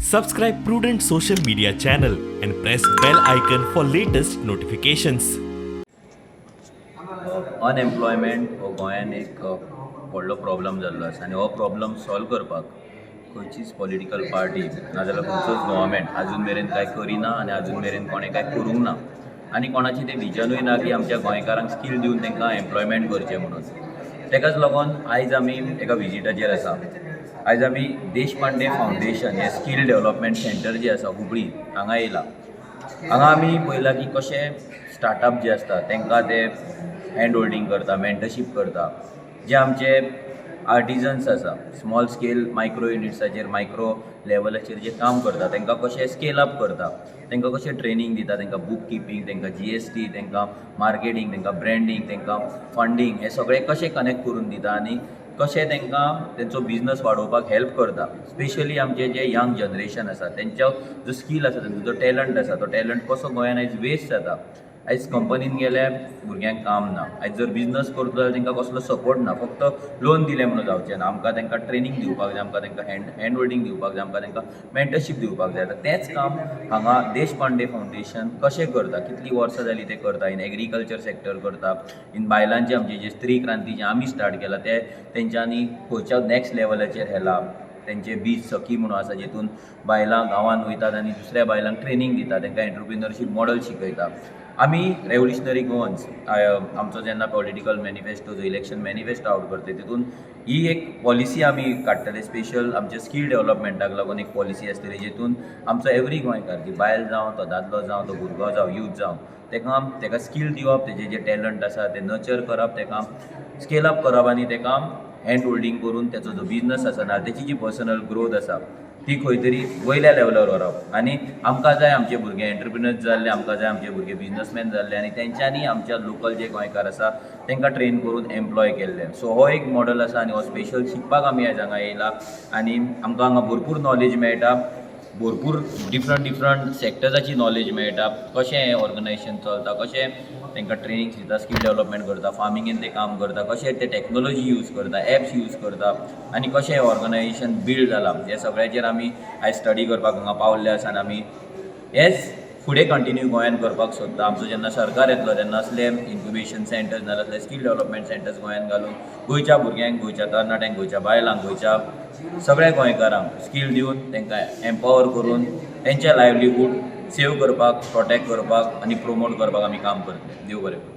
Subscribe Prudent Social Media channel and press bell icon for latest notifications. Unemployment हो गोंयान एक व्हडलो problem जाल्लो आसा आनी हो प्रॉब्लम सॉल्व करपाक खंयचीच पॉलिटिकल पार्टी नाजाल्यार खंयचोच गव्हर्मेंट आजून मेरेन कांय करिना आनी आजून मेरेन कोणें कांय करूंक ना आनी कोणाचें तें विजनूय ना की आमच्या गोंयकारांक स्कील दिवन तांकां एम्प्लॉयमेंट करचें म्हणून. तेकाच लागून आयज आमी एका विजिटाचेर आसा. आयज आमी देशपांडे फावंडेशन हें स्कील डेवलपमेंट सेंटर जें आसा हुबळी हांगा येयला. हांगा आमी पळयलां की कशें स्टार्टअप जे आसता तांकां ते हँड होल्डींग करता, मेंटरशीप करता. जे आमचे आर्टिजन्स आसा, स्मॉल स्केल मायक्रो युनिट्साचेर, मायक्रो लेवलाचेर जे काम करता तांकां कशें स्केल अप करता, तांकां कशें ट्रेनींग दिता, तांकां बूक किपींग, तांकां जीएसटी, तांकां मार्केटींग, तांकां ब्रँडींग, तांकां फंडींग, हें सगळें कशें कनेक्ट करून दिता आनी कशें तांकां तेंचो बिजनस वाडोवपाक हेल्प करता. स्पेशली आमचे जे यंग जनरेशन आसा तेंचो जो स्कील आसा, तेंचो जो टॅलंट आसा, तो टॅलंट कसो गोंयान आयज वेस्ट जाता. आयज कंपनीन गेल्यार भुरग्यांक काम ना, आयज जर बिजनस करता जाल्यार तांकां कसलो सपोर्ट ना. फक्त लोन दिलें म्हणून जावचें ना, आमकां तांकां ट्रेनींग दिवपाक जाय, आमकां तांकां हँड होल्डींग दिवपाक जाय, आमकां तांकां मेंटरशीप दिवपाक जाय. आतां तेंच काम हांगा देशपांडे फावंडेशन कशें करता, कितलीं वर्सां जालीं तें करता. इन एग्रीकल्चर सेक्टर करता, इन बायलांचे आमचे जे स्त्री क्रांती जे आमी स्टार्ट केला ते तेंच्यांनी खंयच्या नॅक्स्ट लेवलाचेर व्हेला. तेंचे बीज सखी म्हणून आसा जितून बायलां गांवांत वयतात आनी दुसऱ्या बायलांक ट्रेनींग दिता, तांकां एंटरप्रिनरशीप मॉडल शिकयता. आमी रेवोल्युशनरी गोवन्स आमचो जेन्ना पॉलिटिकल मॅनिफेस्टो, जो इलेक्शन मॅनिफेस्टो आवट करता, तितून ही एक पॉलिसी आमी काडटले. स्पेशल आमचे स्कील डेवलपमेंटाक लागून एक पॉलिसी आसतली जितून आमचो एवरी गोंयकार, ती बायल जावं, तो दादलो जावं, तो भुरगो जावं, यूथ जावं, तेका स्कील दिवप, तेजें जें टॅलंट आसा तें नर्चर करप, तेका स्केल अप करप आनी तेका हँड होल्डींग करून तेचो जो बिजनस आसा ना तेची जी पर्सनल ग्रोथ आसा ती खंय तरी वयल्या लेवलार व्हरप. आनी आमकां जाय आमचे भुरगे एंटरप्रिनर्स जाल्ले, आमकां जाय आमचे भुरगे बिजनसमॅन जाल्ले आनी तेंच्यांनी आमच्या लोकल जे गोंयकार आसा तांकां ट्रेन करून एम्प्लॉय केल्ले. सो हो एक मॉडल आसा आनी हो स्पेशल शिकपाक आमी आयज हांगा येयला आनी आमकां हांगा भरपूर नॉलेज मेळटा, भरपूर डिफरंट डिफरंट सेक्टर्साची नॉलेज मेळटा, कशें हें ऑर्गनायजेशन चलता, कशें तांकां ट्रेनिंग्स दिता, स्कील डेवलपमेंट करता, फार्मिंगेन ते काम करता, कशें ते टॅक्नोलॉजी यूज करता, एप्स यूज करता आनी कशें हें ऑर्गनायजेशन बिल्ड जालां, हें सगळ्याचेर आमी आयज स्टडी करपाक हांगा पावल्ले आसा. आनी आमी हेच फुडें कंटिन्यू गोंयान करपाक सोदता. आमचो जेन्ना सरकार येतलो तेन्ना असले इन्क्युबेशन सेंटर्स नाजाल्यार असले स्कील डेवलपमेंट सेंटर्स गोंयान घालून गोंयच्या भुरग्यांक, गोंयच्या तरणाट्यांक, गोंयच्या बायलांक, गोंयच्या सगळ्या गोंयकारांक स्कील दिवन तांकां एम्पावर करून तेंचें लायवलीहूड सेव करपाक, प्रोटेक्ट करपाक आनी प्रोमोट करपाक आमी काम करतले. देव बरें करूं.